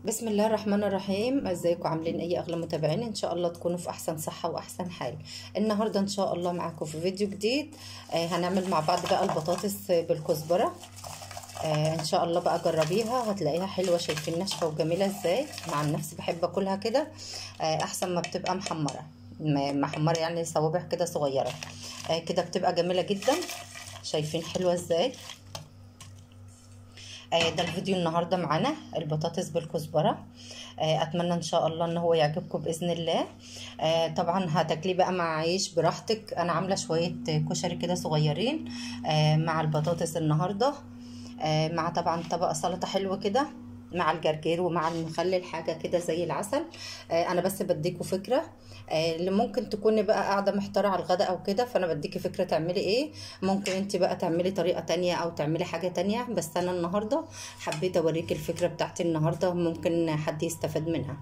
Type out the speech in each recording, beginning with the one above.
بسم الله الرحمن الرحيم. ازيكم عاملين ايه اغلى متابعين؟ ان شاء الله تكونوا في احسن صحة واحسن حال. النهارده ان شاء الله معاكم في فيديو جديد. هنعمل مع بعض بقى البطاطس بالكزبره. ان شاء الله بقى جربيها هتلاقيها حلوة، شايفين ناشفة وجميلة ازاي. مع النفس بحب اكلها كده، احسن ما بتبقى محمرة يعني صوابع كده صغيرة، كده بتبقى جميلة جدا. شايفين حلوة ازاي؟ ده الفيديو النهارده معانا البطاطس بالكزبره. اتمنى ان شاء الله ان هو يعجبكم باذن الله. طبعا هتاكليه بقى مع عيش براحتك. انا عامله شوية كشري كده صغيرين مع البطاطس النهارده، مع طبعا طبق سلطة حلو كده مع الجرجير ومع المخلل، حاجة كده زي العسل. انا بس بديكوا فكرة اللي ممكن تكوني بقى قاعدة محتارة على الغداء او كده، فانا بديكي فكرة تعملي ايه. ممكن انت بقى تعملي طريقه تانية او تعملي حاجة تانية، بس انا النهارده حبيت اوريكي الفكرة بتاعتي النهارده، ممكن حد يستفاد منها.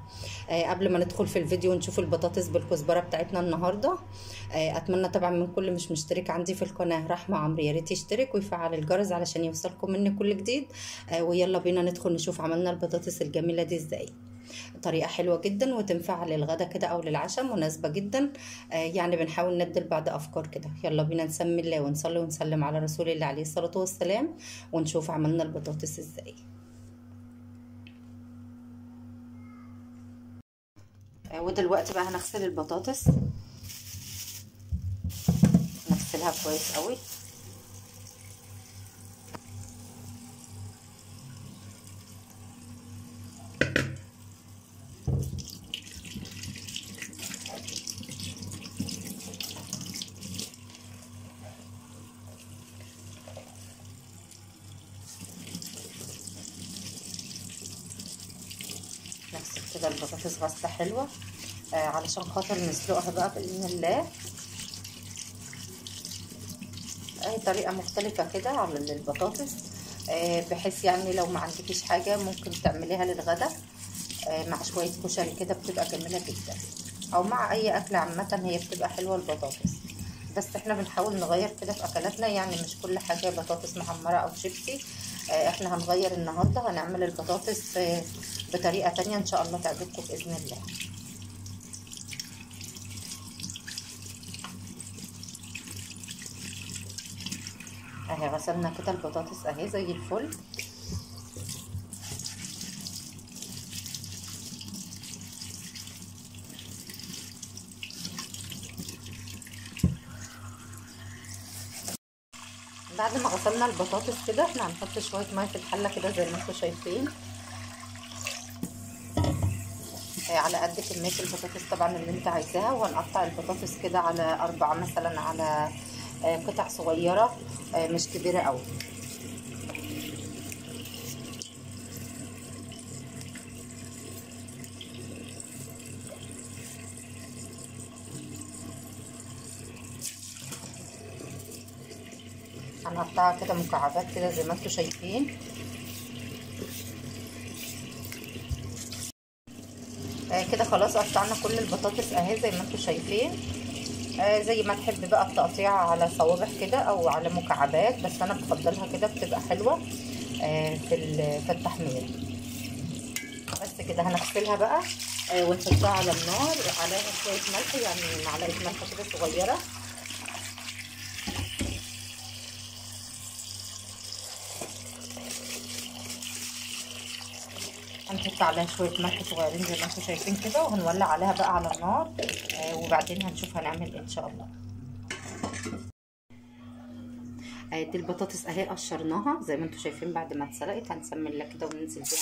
قبل ما ندخل في الفيديو ونشوف البطاطس بالكزبره بتاعتنا النهارده، اتمنى طبعا من كل مش مشترك عندي في القناة رحمه عمرو يا ريت يشترك ويفعل الجرس علشان يوصلكم مني كل جديد. ويلا بينا ندخل نشوف عملنا البطاطس الجميلة دي ازاي. طريقه حلوة جدا وتنفع للغدا كده او للعشاء، مناسبة جدا. يعني بنحاول ندي لبعض افكار كده. يلا بينا نسمي الله ونصلي ونسلم على رسول الله عليه الصلاة والسلام، ونشوف عملنا البطاطس ازاي. ودلوقتي بقى هنغسل البطاطس، نغسلها كويس قوي. نغسل كده البطاطس غسله حلوة علشان خاطر نسلقها بقى باذن الله. اي طريقه مختلفة كده على البطاطس، بحيث يعني لو ما عندكيش حاجة ممكن تعمليها للغدا مع شوية كشري كده، بتبقى جميلة جدا، او مع اي اكله عامة هي بتبقى حلوة البطاطس. بس احنا بنحاول نغير كده في اكلاتنا، يعني مش كل حاجة بطاطس محمرة او شيبسي. احنا هنغير النهارده، هنعمل البطاطس بطريقة تانية ان شاء الله تعجبكم باذن الله. اهي غسلنا كده البطاطس اهي زي الفل. بعد ما غسلنا البطاطس كده احنا هنحط شوية مية في الحلة كده زي ما انتم شايفين، على قد كمية البطاطس طبعا اللي انت عايزاها. وهنقطع البطاطس كده على 4 مثلا، على قطع صغيرة مش كبيرة قوي. هنقطعها كده مكعبات كده زي ما انتم شايفين. كده خلاص قطعنا كل البطاطس اهي زي ما انتم شايفين. زي ما تحب بقى التقطيع على صوابع كده او على مكعبات، بس انا بفضلها كده بتبقى حلوة في التحمير. بس كده هنغسلها بقى ونحطها على النار، عليها شوية ملح، يعني معلقه ملح كده صغيرة. هنحط عليها شوية ملح صغيرين زي ما انتم شايفين كده، وهنولع عليها بقى على النار. وبعدين هنشوف هنعمل ايه ان شاء الله. دي البطاطس اهي قشرناها زي ما انتم شايفين بعد ما اتسلقت. هنسمي الله كده وننزل بيها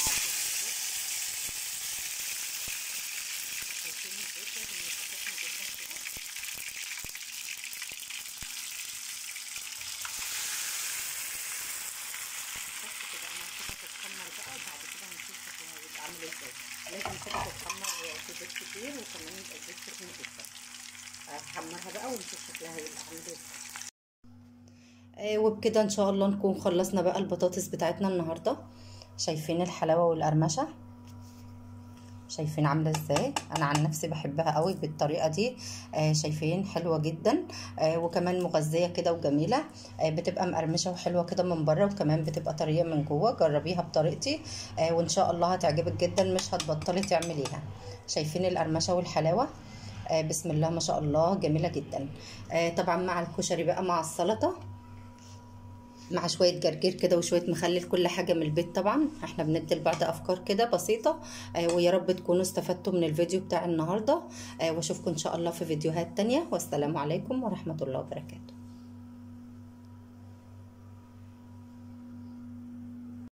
على الزيت. لازم كده تتحمر في زيت كتير، وكمان يبقى الزيت سخن جدا. هحمرها بقى ونشوف شكلها هيبقى عامل ازاي. وبكده ان شاء الله نكون خلصنا بقى البطاطس بتاعتنا النهارده. شايفين الحلاوة والقرمشه؟ شايفين عامله ازاي؟ انا عن نفسي بحبها قوي بالطريقة دي. شايفين حلوة جدا، وكمان مغذيه كده وجميلة. بتبقى مقرمشه وحلوه كده من بره، وكمان بتبقى طرية من جوه. جربيها بطريقتي وان شاء الله هتعجبك جدا، مش هتبطلي تعمليها. شايفين القرمشه والحلاوه؟ بسم الله ما شاء الله، جميلة جدا. طبعا مع الكشري بقى، مع السلطة، مع شوية جرجير كده وشوية مخلل، كل حاجة من البيت. طبعا احنا بندي لبعض افكار كده بسيطة. ويا رب تكونوا استفدتوا من الفيديو بتاع النهارده. واشوفكم ان شاء الله في فيديوهات تانية، والسلام عليكم ورحمة الله وبركاته.